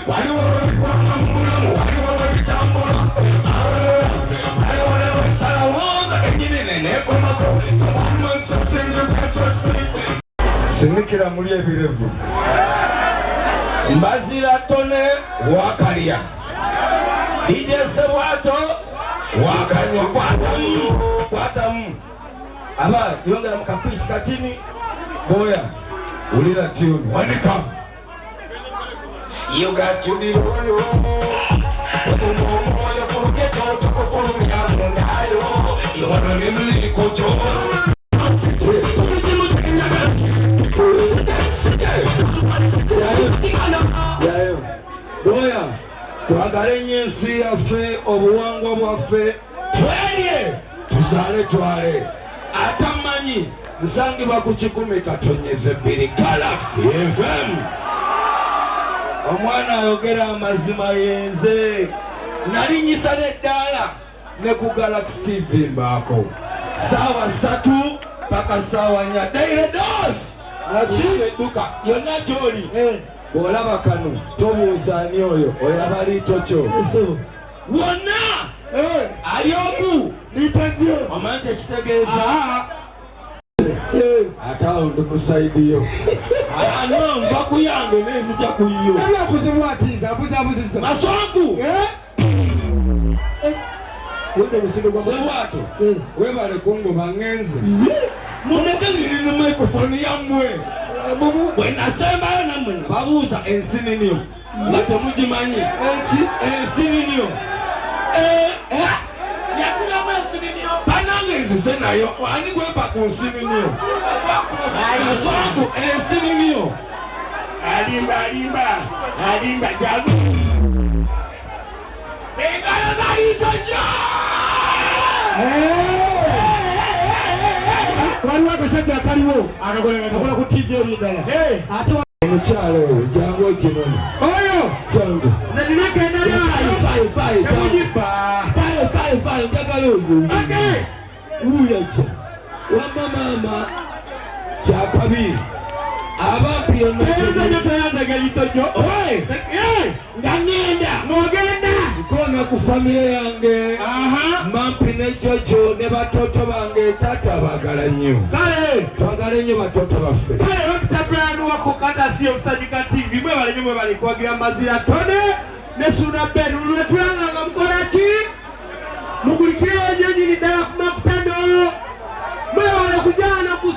Waliwo lwebikwama mu bulamu, waliwo lwebitambula, waliwo lwebisalawo nga kenyini nenekomako. So one man so sing you guys respect. Sinikira muli ebirevu. Mbazira Tone wakalya, DJ Sebwato wakanywa. Kwatamu, kwatamu, aba yongera mu kapiisi katini. Boya, wulira tune, wanika. You got to be loyal. Omwoyo fulumya kyotokofulumya mundayo. Iwano nemliko. Yayo boya, twagale nnyo ensi yaffe, obuwangwa bwaffe, twerye, tuzaale, twale. Atamanyi nsangibwa ku 100.2 Galaxy FM. Omwana ayogera amazima yenze. Nalinyisa n'eddaala ne ku Galaxy TV mbaako saawa 3 paka saawa 4, Daily Dose edduka yonna gyoli. Bw'olaba kano tobuuza ani oyo, oyo aba liitokyo wonna ali oku. Omanyi kyekitegeeza? Ate awo ndi ku side yo. Ano nva ku yange nenzija ku yo. Ebyakuzibu atiiza abuzaabuzizza. Maswanku. Wenda omusigo gwa Sebwato, webale kungoba ngenze. Mumeke ngiri ne microphone yammwe. Bwe nasembayo nammwe nababuuza ensininyo nga temugimanyi. Eki? Ensininyo. Yatulamu ensininyo. Banange, nzize nayo. Ani gwempa ku nsininyo? Maswanku, ensininyo. Alimba, alimba, alimba, jagu. Engalo zaliitojja. Waliwo akasajja akaliwo akakola ku TV eri ndala ate. Omukyalo oyo, jangu okinone. Oyo. Jangu. Nze nina kendalyayo. Payo, payo. Temugibba. Payo, payo, payo, njagala oyo. Wuuyajja wamma maama kyakabi abampi yonna. Toyanza nnyo, toyanza galitojjo. Oye, nga ŋŋenda. Ng'ogenda. Nkoona ku famire yange. Mampi ne Jojo ne batoto bange, taata baagala nnyo. Kale. Twagala nnyo batoto baffe. Kale, bakita Brian Wako Katasi Okusanyuka TV. Mwebale nnyo, mwebale kuwagira Mazira Tone ne Suna Ben. Lwetulanga nga mukola ki? Mugulikireyo nnyo nnyini ddala ku makutano. Mwewale kujaana ku.